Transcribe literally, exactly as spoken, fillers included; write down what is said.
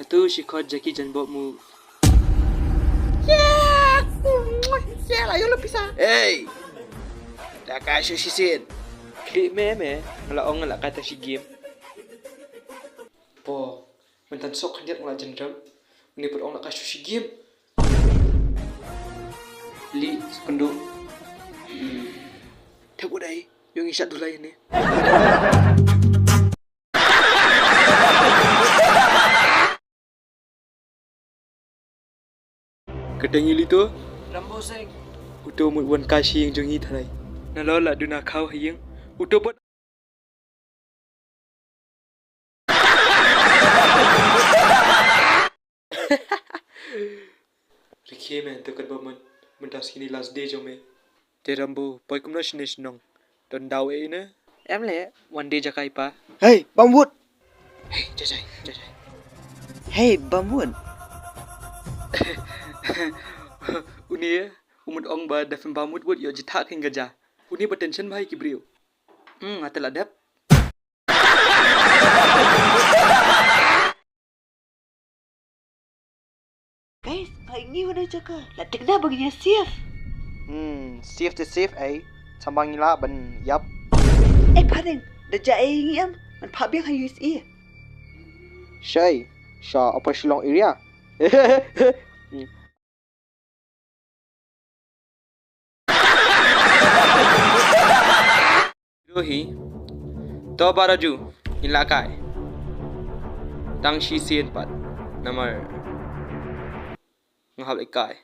Atu shi khot Jackie Chan Bob move. Yeah! Yeah, la ïoh la pisa. Hey! Da ka shu shisien. Klik me me, nga la ong nga la kai ta shi game. Po, mynta sok khyndiat nga la jynrem. Une pat ong la kai shu shi game. Li, sekundu. Hmm. Thep u dei, ïoh ngi shat dulai ne. Kata ngi lito. Rambo seng. Uto mut wan kashi ïing jong ngi tharai. Nalor la duna khaw ha ïing. Uto pat. Rikhe men to kat ba mun. Mun tas kini last day jong me. Te Rambo, poi kumno shine shnong. Don daw e ine. Em le, one day jakai pa. Hey, bamwut. Hey, jajai, jajai. Hey, bamwut. Uni, umut ong ba dafin bamwut wut yo jithak hingga ja. Uni ba tension ba hai ki briew. Hmm, ate la dep. Guys, nga ngi wana jaka. La tikna ba ngi safe. Hmm, safe te safe ai. Samba ngi la ban yap. Eh, pharing, da ja ai ngi am. Man pha biang ha U S A. Shai, sha Upper Shillong area. Rohi, to baraju, in la kai. Tang shi sien pat, namar nga hap le kai.